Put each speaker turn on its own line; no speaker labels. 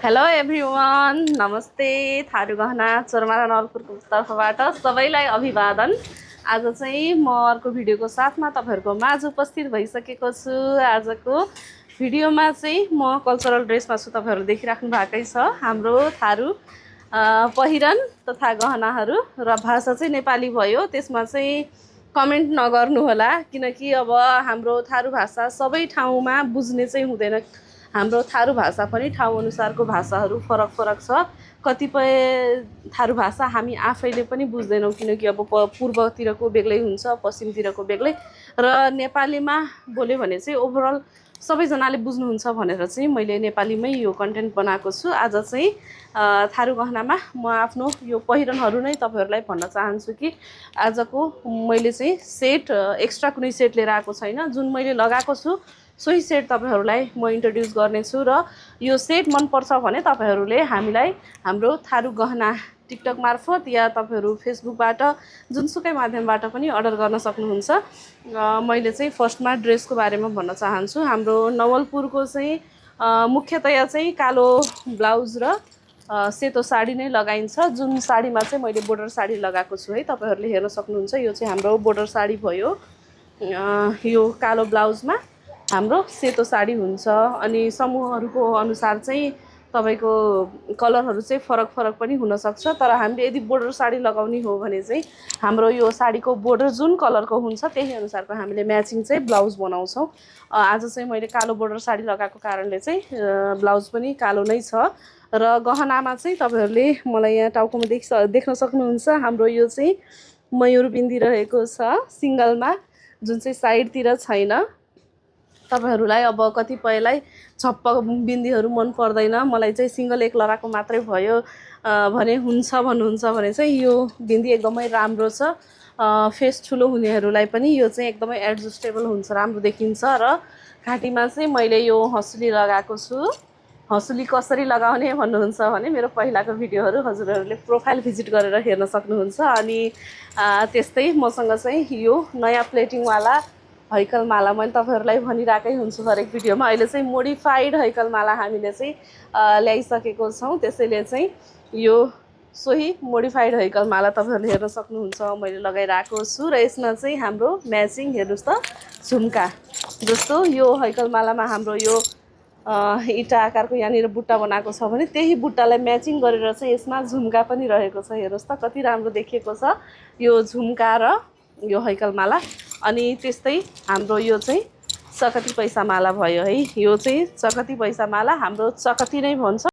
Hello everyone, नमस्ते। थारू गहना चोरमारा नवलपुरको तर्फबाट सबैलाई अभिवादन। आज चाहिँ म अर्को भिडियोको साथमा तपाईँहरूको माझ उपस्थित भइसकेको छु। आजको भिडियोमा चाहिँ म कल्चरल ड्रेसमा छु। तपाईँहरू देखिराख्नु भएकै छ हाम्रो थारू पहिरन तथा गहनाहरू र भाषा चाहिँ नेपाली भयो। त्यसमा चाहिँ कमेन्ट नगर्नुहोला, किनकि अब हाम्रो थारू भाषा सबै ठाउँमा बुझ्ने चाहिँ हुँदैन। हाम्रो थारू भाषा पनि ठाउँ अनुसारको भाषाहरू फरक फरक छ। कतिपय थारू भाषा हामी आफैले पनि बुझ्दैनौँ, किनकि अब पूर्वतिरको बेग्लै हुन्छ, पश्चिमतिरको बेग्लै, र नेपालीमा बोल्यो भने चाहिँ ओभरअल सबैजनाले बुझ्नुहुन्छ भनेर चाहिँ मैले नेपालीमै यो कन्टेन्ट बनाएको छु। आज चाहिँ थारू गहनामा म आफ्नो यो पहिरनहरू नै तपाईँहरूलाई भन्न चाहन्छु कि आजको मैले चाहिँ सेट एक्स्ट्रा कुनै सेट लिएर आएको छैन। जुन मैले लगाएको छु सोही सेट तपाईँहरूलाई म इन्ट्रोड्युस गर्नेछु। र यो सेट मनपर्छ भने तपाईँहरूले हामीलाई हाम्रो थारू गहना टिकटक मार्फत या तपाईँहरू फेसबुकबाट जुनसुकै माध्यमबाट पनि अर्डर गर्न सक्नुहुन्छ। मैले चाहिँ फर्स्टमा ड्रेसको बारेमा भन्न चाहन्छु। हाम्रो नवलपुरको चाहिँ मुख्यतया चाहिँ कालो ब्लाउज र सेतो साडी नै लगाइन्छ। जुन साडीमा चाहिँ मैले बोर्डर साडी लगाएको छु है, तपाईँहरूले हेर्न सक्नुहुन्छ। यो चाहिँ हाम्रो बोर्डर साडी भयो। यो कालो ब्लाउजमा हाम्रो सेतो साडी हुन्छ। अनि समूहहरूको अनुसार चाहिँ तपाईँको कलरहरू चाहिँ फरक फरक पनि हुनसक्छ। तर हामीले यदि बोर्डर साडी लगाउने हो भने चाहिँ हाम्रो यो साडीको बोर्डर जुन कलरको हुन्छ त्यही अनुसारको हामीले म्याचिङ चाहिँ ब्लाउज बनाउँछौँ। आज चाहिँ मैले कालो बोर्डर साडी लगाएको कारणले चाहिँ ब्लाउज पनि कालो नै छ। र गहनामा चाहिँ तपाईँहरूले मलाई यहाँ टाउकोमा देख्न सक्नुहुन्छ। हाम्रो यो चाहिँ मयूरबिन्दी रहेको छ सिङ्गलमा, जुन चाहिँ साइडतिर छैन। तपाईँहरूलाई अब कतिपयलाई छप्प बिन्दीहरू मन पर्दैन, मलाई चाहिँ सिङ्गल एक लराको मात्रै भयो भने हुन्छ भन्नुहुन्छ भने चाहिँ यो बिन्दी एकदमै राम्रो छ। फेस ठुलो हुनेहरूलाई पनि यो चाहिँ एकदमै एडजस्टेबल हुन्छ, राम्रो देखिन्छ। र घाँटीमा चाहिँ मैले यो हँसुली लगाएको छु। हँसुली कसरी लगाउने भन्नुहुन्छ भने मेरो पहिलाको भिडियोहरू हजुरहरूले प्रोफाइल भिजिट गरेर हेर्न सक्नुहुन्छ। अनि त्यस्तै मसँग चाहिँ यो नयाँ प्लेटिङवाला हैकल माला मैले तपाईँहरूलाई भनिरहेकै हुन्छु हरेक भिडियोमा। अहिले चाहिँ मोडिफाइड हैकल माला हामीले चाहिँ ल्याइसकेको छौँ। त्यसैले चाहिँ यो सोही मोडिफाइड हैकल माला तपाईँहरूले हेर्न सक्नुहुन्छ मैले लगाइरहेको छु। र यसमा चाहिँ हाम्रो म्याचिङ हेर्नुहोस् त, झुम्का जस्तो यो हैकल मालामा हाम्रो यो इँटा आकारको यहाँनिर बुट्टा बनाएको छ भने त्यही बुट्टालाई म्याचिङ गरेर चाहिँ यसमा झुम्का पनि रहेको छ। हेर्नुहोस् त कति राम्रो देखिएको छ यो झुम्का र यो हैकल माला। अनि त्यस्तै हाम्रो यो चाहिँ चकती पैसा माला भयो है। यो चाहिँ चकती पैसा माला, हाम्रो चकती नै भन्छ।